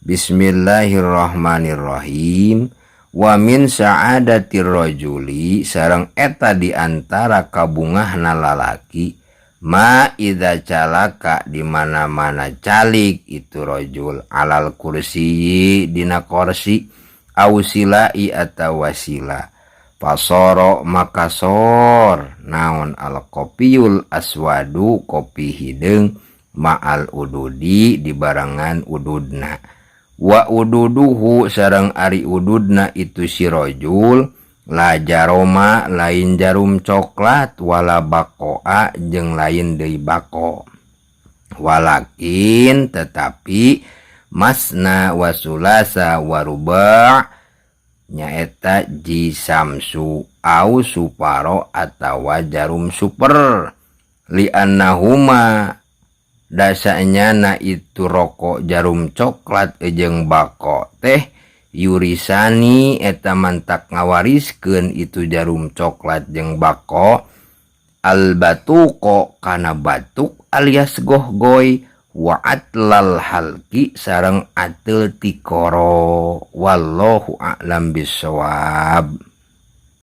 Bismillahirrahmanirrahim. Wa min sa'adatir rajuli sareng eta di antara kabungahna lalaki ma idza calaka di mana-mana calik itu rajul alal kursi dina kursi au silai atawa sila fasoro maka sor naon al kopiyul aswadu kopi hideung ma'al ududi di barengan ududna wa ududuhu sareng ari ududna itu si rajul la jaroma lain jarum coklat wala bakoa jeung lain deui bako walakin tetapi masna wa sulasa wa ruba' nyaeta ji samsu au suparo atawa jarum super li annahuma dasanyana itu rokok jarum coklat jeung bako teh yurisani eta mantak ngawariskeun itu jarum coklat jeung bako al batuko kana batuk alias gohgoy wa atlal halki sareng atel tikoro wallahu a'lam bissawab.